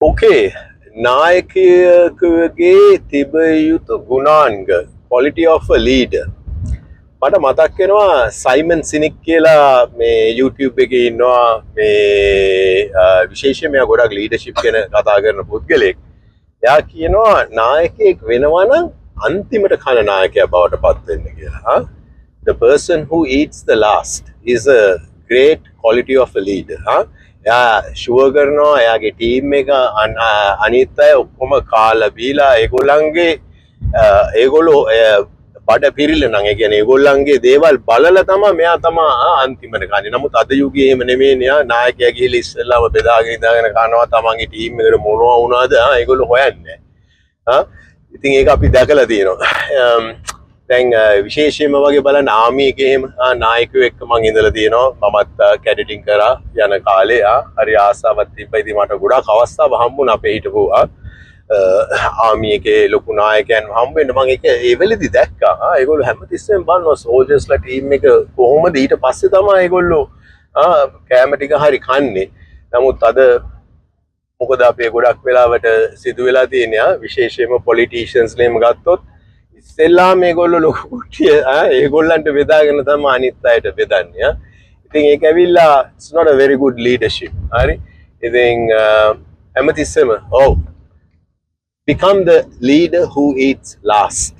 ඕකේ, නායකයෙකුගේ තිබ යුතු ගුණාංග, quality of a leader. මට මතක් වෙනවා සයිමන් සිනික් කියලා මේ YouTube එකේ ඉන්නවා. මේ විශේෂයෙන්ම එයා ගොඩක් ලීඩර්ෂිප් ගැන කතා කරන පුද්ගලයෙක්. එයා කියනවා නායකයෙක් වෙනවා නම් අන්තිමට කන නායකයා බවට පත් වෙන්න කියලා. ආ? The person who eats the last is a great quality of a leader. ආ? එයා ෂුවර් කරනවා එයාගේ ටීම් එක අනිත් අය ඔක්කොම කාලා බීලා ඒගොල්ලන්ගේ ඒගොල්ලෝ බඩ පිරිලා නම්, ඒ කියන්නේ ඒගොල්ලන්ගේ දේවල් බලලා තමයි මෙයා තමා අන්තිමට කන්නේ. නමුත් අද යුගයේ එහෙම නෙමෙයි නේ. නායකයා ගිහලා ඉස්සෙල්ලාම බෙදාගෙන ඉඳගෙන කනවා. තමන්ගේ ටීම් එකට මොනවා වුණාද ඒගොල්ලෝ හොයන්නේ නැහැ. ඉතින් ඒක අපි දැකලා තියෙනවා. දැන් විශේෂයෙන්ම වගේ බලන්න ආමි එකේ එහෙම නායකයෝ එක්ක මං ඉඳලා තියෙනවා. මමත් කැඩටින් කරා යන කාලේ හරි ආසාවක් තිබ්බා. ඉතින් මට ගොඩාක් අවස්ථාව හම්බුණා අපේ හිටපු ආමි එකේ ලොකු නායකයන් හම්බ වෙන්න. මං ඒක ඒ වෙලෙදි දැක්කා. ඒගොල්ලෝ හැමතිස්සෙම බලනවා සෝල්ජර්ස්ලා ටීම් එක කොහොමද, ඊට පස්සේ තමයි ඒගොල්ලෝ කෑම ටික හරි කන්නේ. නමුත් අද මොකද අපේ ගොඩක් වෙලාවට සිදු වෙලා තියෙන්නේ, විශේෂයෙන්ම පොලිටිෂියන්ස් එහෙම ගත්තොත් ඉස්සෙල්ලාම මේගොල්ලෝ ලොකු කුට්ටිය ඒගොල්ලන්ට බෙදාගෙන තමයි අනිත් අයට බෙදන්නේ. ඉතින් ඒක ඇවිල්ලා it's not a very good leadership. හරි. ඉතින් හැමතිස්සෙම ඔව්, become the leader who eats last.